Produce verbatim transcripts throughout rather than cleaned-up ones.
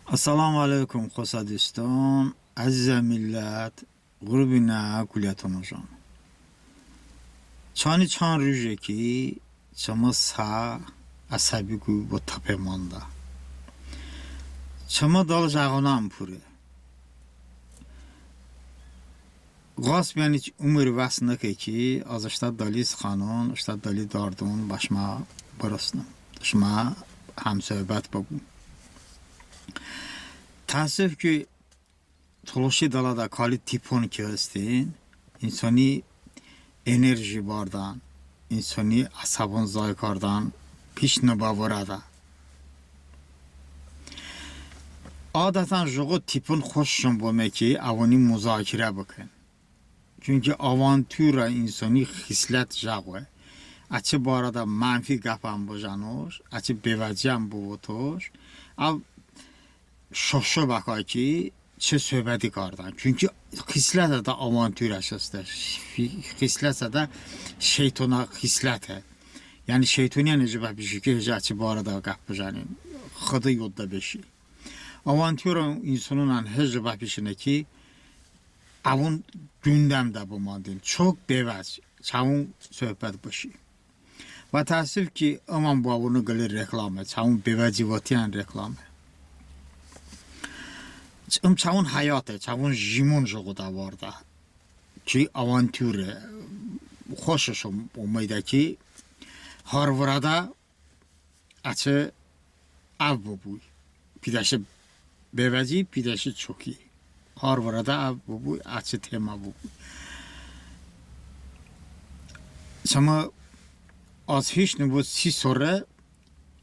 Əssəlamu əleykum, xosə duston, əzizə millət, ğurbinə Kulyatonıjon. Çanə çan ruje ki, çımı sə əsəbiku bo təpe mandə. Çımı dıl jəğonən pure. Ğəsbən hiç umr vəs nıkə ki, az ıştə dıli sıxanon, ıştə dıli dardon bəşmə bırosnım, şımə həmsohbət bıbum. Təəssuf ki, tolışi dılədə kali tipon ki hestin, insoni enerji bardən, insoni əsəbon zay kardən piş nıbə vırədə. Adətən jıqo tipon xoşşon bome ki, əvoni muzakirə bıkən. Çünki avantura insoni xislət jıqoe. Əçəy barədə mənfi qəpən bıjənoş, əçəy bevəciyən bıvotoş. Əv şoşo bəkə ki, çı sohbəti kardən. Çünki xislətədə avanturəş heste. Xislətədə şeytonə xisləte. Yəni şeytoniyən hıcı bəpeşe ki, hıcı əçəy barədə qəp bıjənın. Xıdo yodədə beşe. Avantura insononən hıcı bəpeşe ki, əvon gündəmdə bımandın. Çok bevəc, çəvon sohbət bışi. Və təəssuf ki, ımən bo əvoni qılə reklame, çəvon bevəciyotiyən reklame. Im çəvon həyate, çəvon jimon jıqo dəvardə. Ki avanture, xoşışon omeydə ki, har vırədə əçəy əv bıbu. Pidəşe bevəci, pidəşe çoki. Har vırədə əv bıbu, əçəy tema bıbu. Çımı az hiç nıbu si sore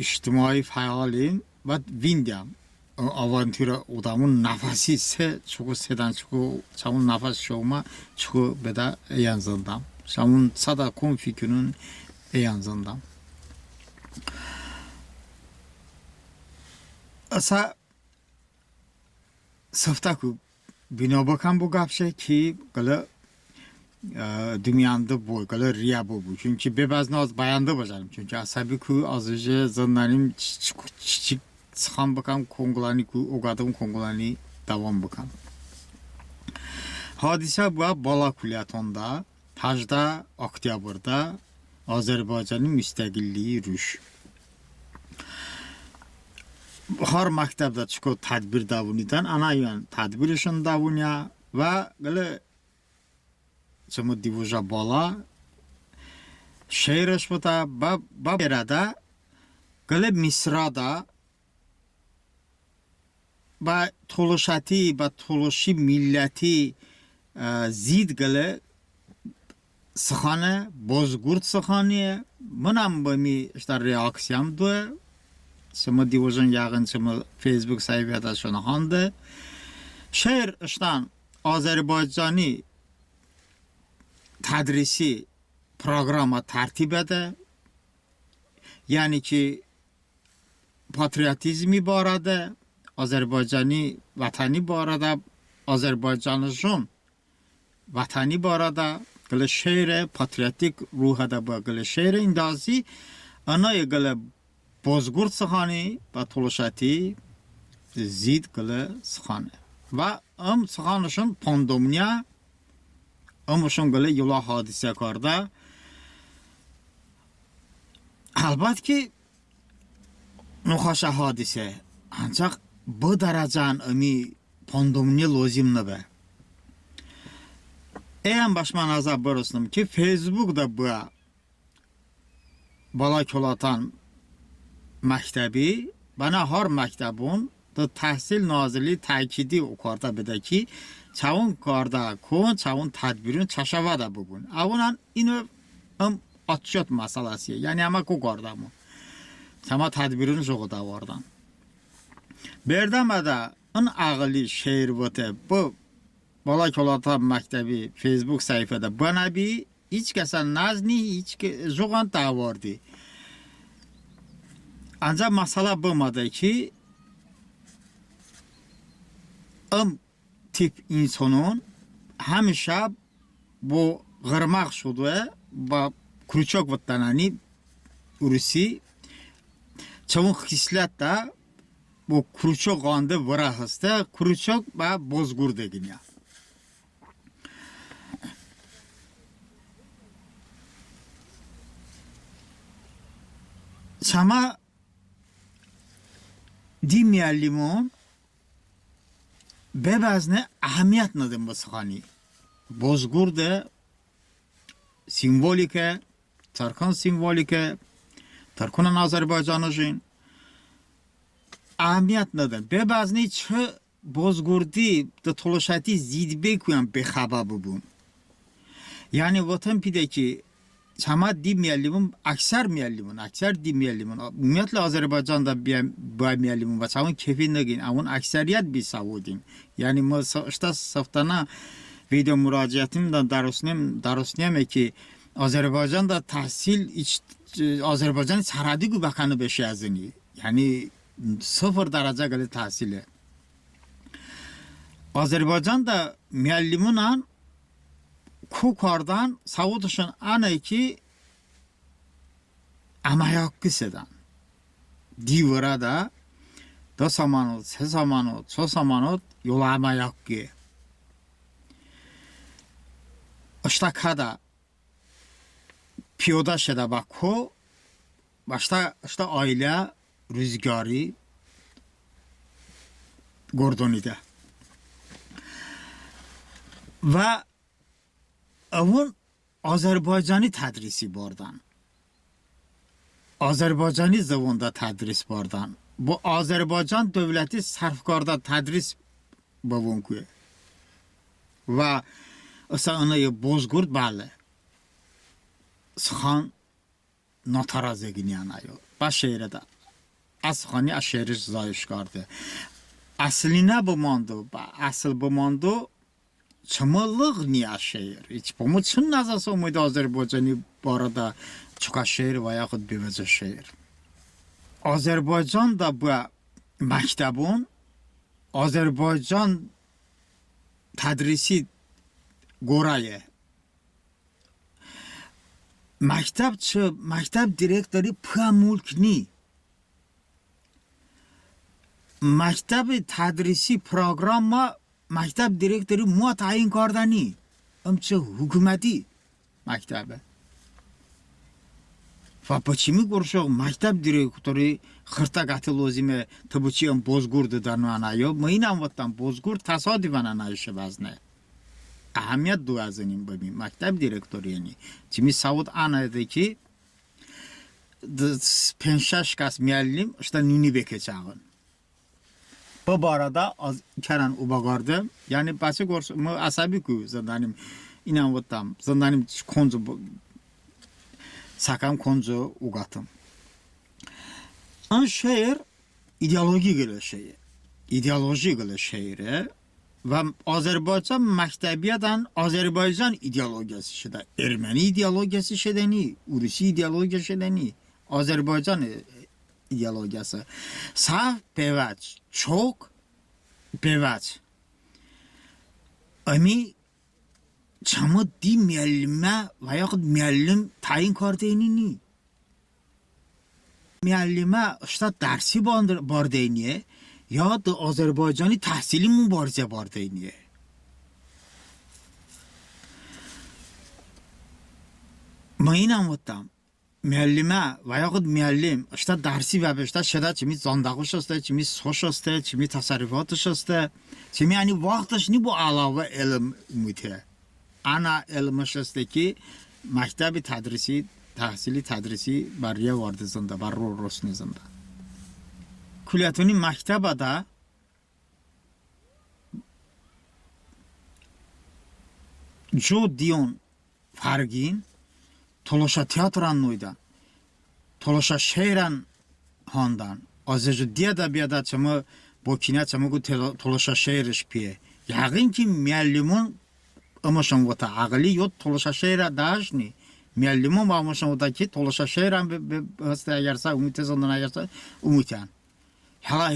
ictimai fəalim və vindəm. Avantura odəmon nəfəsi se çoko, sedən çoko, çəvon nəfəs şoumə çoko bedə əyən zındəm. Çəvon sədə kon fikiron əyən zındəm. Isə sıftəku bino bıkəm bo qəp şey ki, qılə, ə, dumiyəndı bo, qılə riyə bıbu. Çünki bebəzno az bəyəndı bıjənım. Çünki əsəbiku az ıje zındənim çiçik sıxan bıkəm, konqıləniku oqədəm, konqıləni dəvom bıkəm. Hadisə bıə Bala Kulyatonədə, həjdə oktyabrədə, Azərbaycani mustəqilliyi ruj. Har məktəbədə çoko tədbir dəvoniyedən, ənə iyən tədbirışon dəvoniyə və qılə çımı divojə bala şeirış bıdə, bə, bə berədə qılə misradə bə tolışəti, bə tolışi milləti, ə, zid qılə sıxane, bozqurt sıxaniye. Mınən bımi ıştə reaksiyam doy. Çımı divojon yəğın çımı Facebook səhifədə şon hande. Şeir ıştən Azərbaycani tədrisi proqramə tərtibədə. Yəni ki, patriotizmi barədə, Azərbaycani vətəni barədə, azərbaycanıjon vətəni barədə qılə şeire, patriotik ruhədə bıə qılə şeire. İndazi ənə qılə bozqurt sıxani bə tolışəti zid qılə sıxane. Və ım sıxanışon pandomniyə, ımışon qılə yolə hadisə kardə. Əlbət ki, noxəşə hadisə, ancəx bı dərəcən ımi pandomniyə lozim nıbe. Əyən bəşmə nəzə bırosnım ki, Feysbukədə bıə Bala Kolatan məktəbi, bənə har məktəbon de təhsil nazirliyi təkidi okardə bedə ki, çəvon kardə kon, çəvon tədbiron çəşəvədə bıbun. Əvonən ino ım отчёт məsələsiye. Yəni əmə ko kardəmon. Çəmə tədbiron jıqo dəvardən. Berdəmədə ın əğıli şeir vote bı Bala Kolatan məktəbi Feysbuk səhifədə bənə bi, hiç kəsə nəzni, hiç kə-, jıqoən dəvardi. Ancəx məsələ bımədə ki, ım tip insonon həmişə bo ğırmağ şodoy, bə kruçok votdənəni urusi, çəvon xislətədə bo Kuruço qande vırə heste, Kuruço bə Bozqurd eqıniye. Çəmə di miəllimon be bəzne əhəmiyyət nıdən bı sıxani. Bozqurde simvolike, tırkon simvolike, tırkonən Azərbaycanıjin əhəmiyyət nıdən. Be bəzne çı Bozqurdi de tolışəti zidbekuyən bexəbə bıbun. Yəni votəm pidə ki, çəmə di miəllimon, əksər miəllimon, əksər di miəllimon, umumiyyətlə Azərbaycanədə bıə miəllimon və çəvon kefi nıqin, əvon əksəriyyət bisavodin. Yəni mı ıştə sıftənə video mıraciətimdə dərosniyəme ki, Azərbaycanədə təhsil, Azərbaycani sərhədiku bəkəni beşe əzıni. Yəni sıfır dərəcə qılə təhsile. Azərbaycanədə miəllimonən ko kardən, səvodışon ənəy ki, əməy haqqı sedən. Di vırədə dı sa manot, se sa manot, ço sa manot yolə əməy haqqı. Iştə kədə piyodə şedə bə ko, bəştə, ıştə ailə ruzqari qordonidə. Və əvon Azərbaycani tədrisi bardən. Azərbaycani zıvonədə tədris bardən. Bo Azərbaycan dövləti sərf kardə tədris bıvonku. Və ısə ənəy Bozqurd, bəli, sıxan notərə zeqıniyə ənəyo. Bə şeirədə. Ə sıxani ə şeirış zayış karde. Əslinə bımando, bə əsl bımando, çımı lığ ni ə şeir. Hiç bo mı çın nəzəsə omeydə Azərbaycani barədə çokə şeir və yaxud bevəcə şeir. Azərbaycanədə bıə məktəbon Azərbaycan tədrisi qorəye. Məktəb çı, məktəb direktori pıə mulk ni. Məktəbi tədrisi proqramə məktəb direktori moə təyin kardəni. Im çı hukuməti məktəbe. Və bı çımi qorə məktəb direktori xırtə qəti lozime, tı bıçi ım Bozqurdi dənoə ənəyo? Mı inən votdəm, Bozqurd təsadufən ənəy şe bəzne. Əhəmiyyət doy əzınim bımi, məktəb direktoriyəni. Çımi səvod ənəy de ki, penc-şəş kəs miəllim ıştə nuni bekeçəğın. Bı barədə az kərən obəqardım. Yəni bəçəy qorə mı əsəbiku zındənim, inən votdəm, zındənim konco, səkəm konco oqətım. In şeir ideoloji qılə şeire. İdeoloji qılə şeire. Və Azərbaycan məktəbiyədən Azərbaycan ideologiyası şedə, erməni ideologiyası şedəni, urusi ideologiya şedəni, Azərbaycan ideologiyası. Səf, bevəc, çok bevəc. Əmi çəmə di miəllimə və yaxud miəllim təyin kardeyni ni. Miəllimə ıştə dərsi bardeyniye, ya de Azərbaycani təhsili mubarizə bardeyniye. Mı inən votdəm, miəllimə və yaxud miəllim ıştə dərsi bəbe, ıştə şedə çımi zandəxoş heste, çımi soş heste, çımi təsərrüfatış heste, çımi əni vaxtış ni bo əlavə elm umute. Ənə elmış heste ki, məktəbi tədrisi, təhsili tədrisi bə riyə varde zındə, bə ro rosne zındə. Kulyətoni məktəbədə co diyon fərğin, tolışə teatrən noydən, tolışə şeirən handən. Az jıqo di ədəbiyyatədə çımı bokinə, çımıku tolışə şeirış piye. Yəğın ki, miəllimon ımışon votə, əğıli yod tolışə şeirə dəşni. Miəllimon bə ımışon votə ki, tolışə şeirən be, be, heste, əgərsə umute zındən, əgərsə umutən. Hələ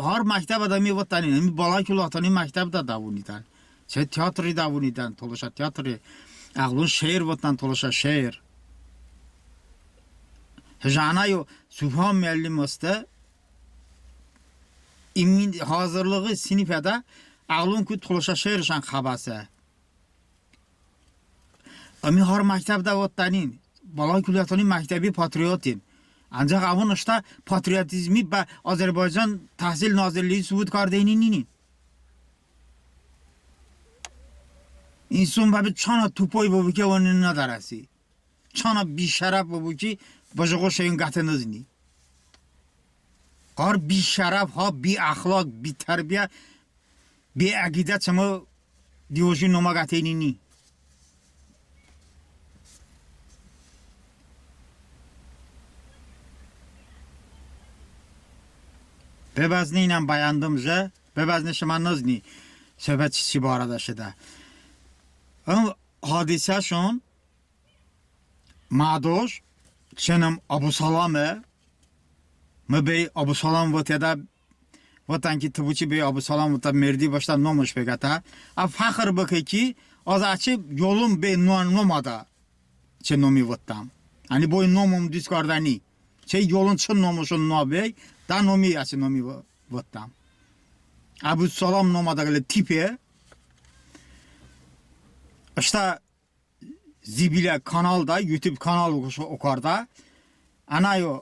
har məktəbədə ımi votdənin, ımi Balaku latoni məktəbədə dəvonidən. Çəy teatri dəvonidən, tolışə teatri. Əğılon şeir votdən, tolışə şeir. Hıjən əyo Subhan miəllim heste, imin hazırlığı sinifədə əğlonku tolışə şeirışən xəbəse. Əmi har məktəbdə votdənin, Balakulyatoni məktəbi patriotin. Ancəx əvon ıştə patriotizmi bə Azərbaycan Təhsil Nazirliyi sübut kardeyni ninin. İnson bəbi çanə tupoy bıbu ki, əvoni nədərəsi. Çanə bişərəf bıbu ki, bıjıqo şeyon qəte nızni. Har bişərəf, ha biəxloq, bitərbiyə, biəqidə çımı divoji nomə qəteyni ni. Bəbəzne, inən bəyəndım jə, bəbəzne, şımə nızni söhbət çiçi barədə şedə. Im hadisəşon mədoj çınım Əbusəlome, mı bəy Əbusəlom votedə, votdən ki, tı boçi bəy Əbusəlom votə, merdi bəştə nomış beqətə. Ə fəxr bıkə ki, az əçəy yolım bəy no-, nomədə çəy nomi votdəm. Yəni bəy nomım duz kardəni. Çəy yolın çı nomışon no bəy, də nomi əçəy nomi vo-, votdəm. Əbusəlom nomədə qılə tipe, ıştə zibilə kanaldə, YouTube kanal okardə. Ənəyo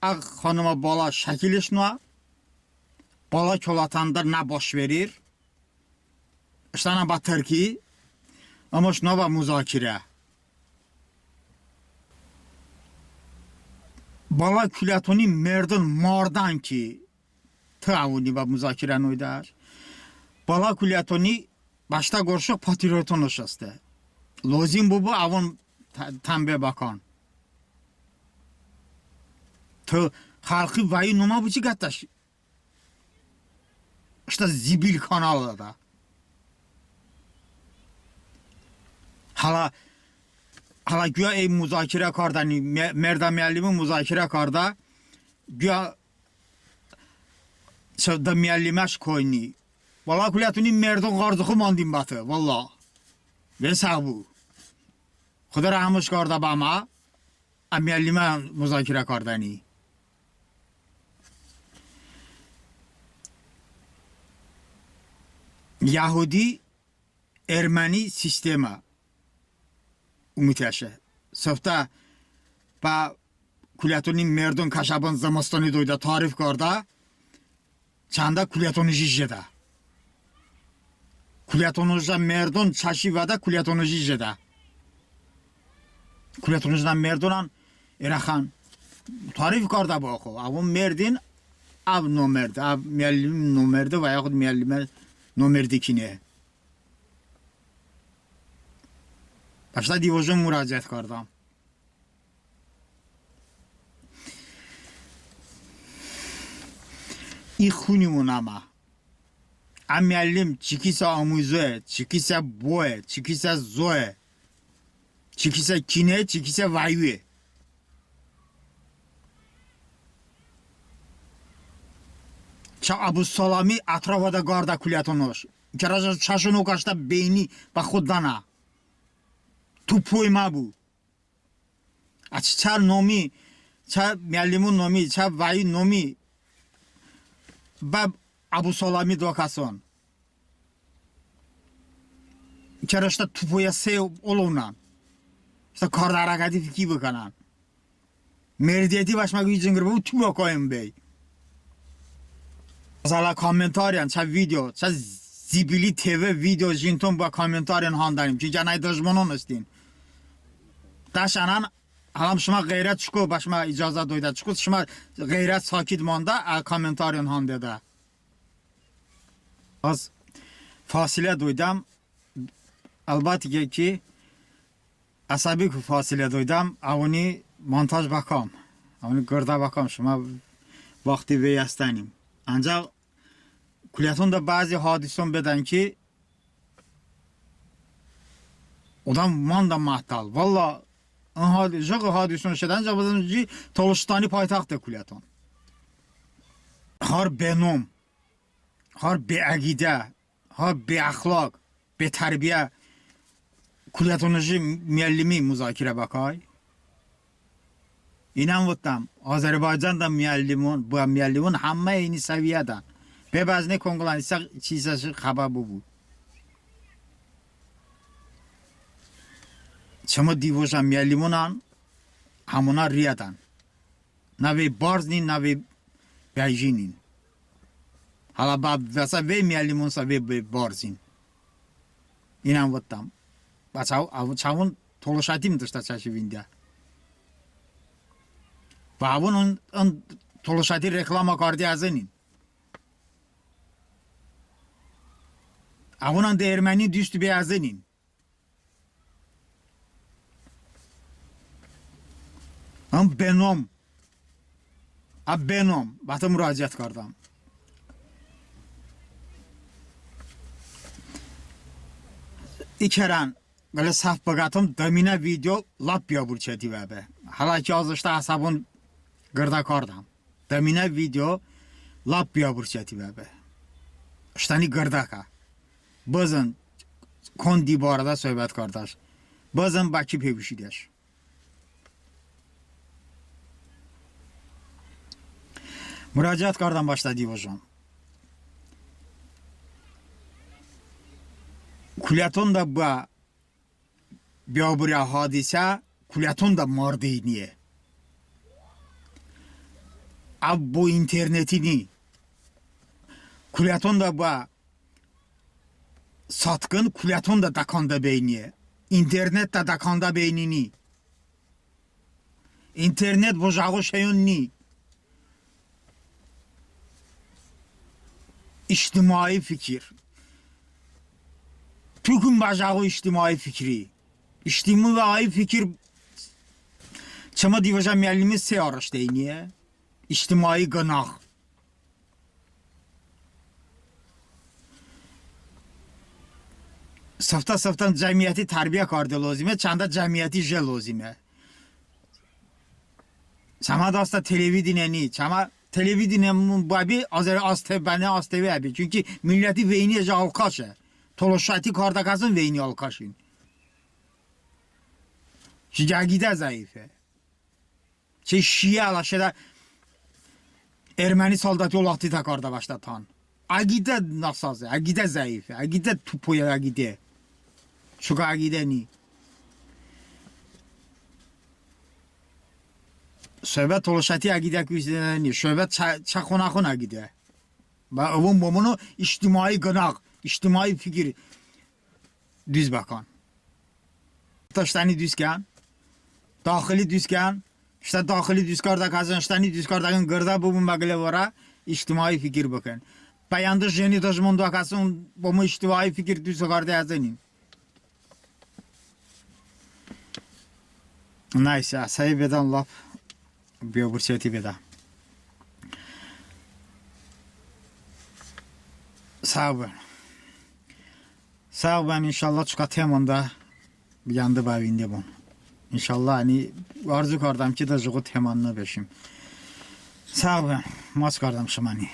ə xanımə balə şəkilış noə, balə kolətəndə nə baş verir. Iştənə bə tırki, əmma ıştənə bə muzakirə. Balakulyatoni merdon mardən ki, tı əvoni bə muzakirə noydəş. Balakulyatoni bəştə qorə patriotonış heste. Lozim bıbu əvon tə-, tənbeh bəkən. Tı xəlqi vəyi nomə boçi qətəş ıştə zibil kanalədə. Hələ, hələ quya əy muzakirə kardəni, me-, merdə miəllimi muzakirə kardə, quya çı-, də miəlliməş koyni. Balakulyatoni merdon ğardıxo mandin bə tı, vallah. Ve səğ bu. Xıdo rəhmış kardə bəmə, ə miəllimə muzakirə kardəni. Yəhudi erməni sistemə umutəşe. Sıftə bə Kulyatoni merdon kəşə bın zımıstoni doydə tarif kardə, çandə Kulyatonıji jedə. Kulyatonıjə merdon çəşi vədə Kulyatonıji jedə. Kulyatonıjə merdonən erəxən tarif kardə bıxo. Əvon merdin, əv nomerd, əv miəllim nomerde və yaxud miəllimə nomerdi kine. Bəştə divojən muraciət kardəm. İ xunimon əmə. Ə miəllim çikisə amuzoye, çikisə boye, çikisə zoye, çikisə kine, çikisə vəyuye. Çə Əbu Salami ətrafədə qardə Kulyatonıj. Kərəşə çəşon okəştə beyni bə xo dənə. Tupoy məbu. Əçəy çə nomi, çə miəllimon nomi, çə vəyi nomi bə Əbu Salami doə kəson. Kərəştə tupoyə se olovnən. Isə kardə hərəkəti fiki bıkənən. Merdiyəti bəşmə qıy cınqır bıbu, tu bə koyım bey. Məsələ, kommentariyən çə video, çə zibili TV video jinton bə kommentariyən handənim ki, cənəy dışmonon hestin. Dəşənən, hələm şımə ğeyrət çoko, bəşmə icazə doydə, çoko şımə ğeyrət sakit mandə, ə kommentariyən handedə. Az fasilə doydəm, əlbəttə ki, əsəbiku fasilə doydəm, əvoni montaj bəkam, əvoni qırdə bəkam, şımə vaxti vey əstənim. Ancəx Kulyatonədə bəzi hadison bedən ki, odəm mandə mətəl. Valla, ın had-, jıqo hadison şedən, jıqo bızınım ki, Tolıştani paytaxte Kulyaton. Har benom, har beəqidə, ha beəxloq, betərbiyə Kulyatonıji miəllimi muzakirə bəkay. İnən votdəm, Azərbaycanədə miəllimon, bıə miəllimon həmmə eyni səviyyədən. Be bəzne konqılənisə çiysə xəbə bıbu. Çımı divojə miəllimonən həmonə riyədən. Nə vey barznin, nə vey bəycinin. Hələ bə vəsə vey miəllimonsə vey, vey barznin. İnən votdəm. Bə çəv-, əv-, çəvon tolışətim dıştə çəşi vində. Və əvon ın, ın tolışəti reklama karde əzınin. Əvonən de erməni dust be əzınin. Ən benom. Ə benom bətı muraciət kardəm. İ kərən qılə səhv bıqətım, dıminə video lap biyobırçəti bəbe. Hələ ki az ıştə həsəbon qırdə kardəm. Dıminə video lap biyobırçəti bəbe. Iştəni qırdə kə. Bızın kon di barədə söhbət kardəş. Bızın bə ki pevşidəş. Muraciət kardəm bəştə divojon. Kulətonədə bıə biyobırə hadisə Kulətonədə mardeyniye. Əv bo interneti ni. Kulətonədə bıə satqın Kulətonədə dəkandə beyniye. İnternetədə dəkandə beyni ni. İnternet bo jəqo şeyon ni. İctimai fikir. Tukun bə jəqo ictimai fikri. İctimai fikir çımı divojə miəllimi se arışteyniye. İctimai qınax. Sıftə-sıftən cəmiyyəti tərbiyə karde lozime, çandə cəmiyyəti je lozime. Çəmə dastədə televideniye ni, çəmə televideniye bəbe, Azər-, AzTV bənə, AzTV əbe. Çünki milləti veyniye je alkaşe. Tolışəti kardə kəson veyniye alkaşin. Çünki əqidə zəife. Çı şiə ləşedə erməni soldati olatitə kardə bəştə tan. Əqidə nasaze, əqidə zəife, əqidə tupoye, əqidə. Çokə əqidə ni. Söhbət tolışəti əqidəku ni, söhbət çə-, çə xonəxon əqidə. Bə əvon bo mıno ictimai qınax, ictimai fikir düz bəkən. Iştəni düz kən, daxili düz kən, ıştə daxili düz kardə kəson, ıştəni düz kardəkon qırdə bıbun, bə qılə vırə ictimai fikir bıkən. Bə yəndı jeni dıjmon doə kəson bo mı ictimai fikir düz karde əzınin. Nəysə, səy bedən lap biyobırçəti bedə. Sağ bıbən. Sağ bıbən, inşallah, çokə temonədə yəndı bəvindemon. İnşallah, yəni, arzu kardəm ki, de jıqo temonədə beşim. Sağ bıbən, maç kardəm şıməni.